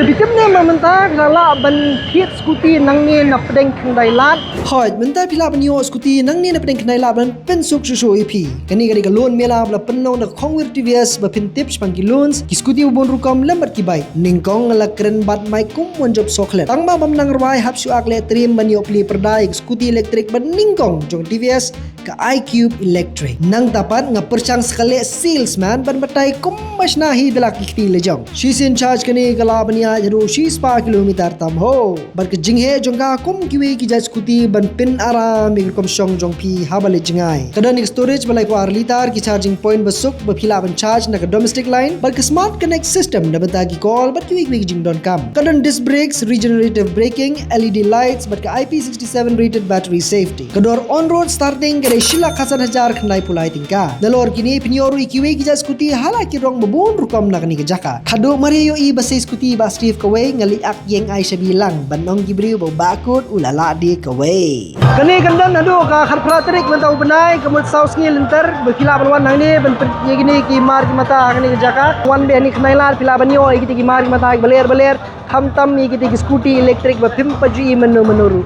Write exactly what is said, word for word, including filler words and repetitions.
Phi tip ne em ba mynta phi la lah ban thied scooty nangne na pdeng khyndai lad? Hooid, mynta phi lah ban ïoh scooty nangne na pdeng khyndai lad ban pynsuk shuh shuh ïa phi. Kane ka dei ka loan mela ba la pynlong da ka Khongwir T V S ba phin tip shaphang ki loans, ki scooty ba bun rukom lem bad ki bike. Nyngkong nga la kren bad Mike kum u nongjob soklet. Tang ba bym nang rwai, hap shu ak leh triem ban ïoh plie pyrda ïa ka scooty electric ba nyngkong jong T V S, ka iQube Electric. Nangta pat nga pyrshang sa ka leh salesman ban batai kumba shna hi da la ki kti lajong. Shisien charge kane ka lah ban ïaid haduh shispah kilometer tam ho. Bad ka jingheh jong ka kum kiwei ki jait scooty ban pynaram ïa ka rukom shong jong phi haba leit jngai. Ka don ïa ka storage ba laiphew ar litar, ki charging point ba suk ba phi lah ban charge na ka domestic line, bad ka smart connect system na bynta ki call bad kiwei kiwei ki jingdonkam. Ka don disc brakes, regenerative braking, L E D lights bad ka I P sixty-seven rated battery safety. Ka dor on road starting ka dei shi lak khatsan hajar khyndai phew lai tyngka. Nalor kine phin ïoh ruh ïa kiwei ki jait scooty ha la ki rong ba bun rukom na kane ka jaka. Haduh mar ïohi ba sei scooty Bah Steve kawei, nga leit ak ïeng ai shabi lang ban ong ki briew ba u Bah Kut u la lah die kawei. Kane kan don haduh ka khatphra tarik mynta u bnai, ka mut saw sngi lynter, ba phi lah ban wan hangne ban peit ïa kine ki mar ki mata ha kane ka jaka. Wan beit hangne khyndai lad phi lah ban ïoh ïa kite ki mar ki mata kiba ler ba ler. Khamtam ïa kite ki scooty electric ba phim pat ju i mynno mynno ruh.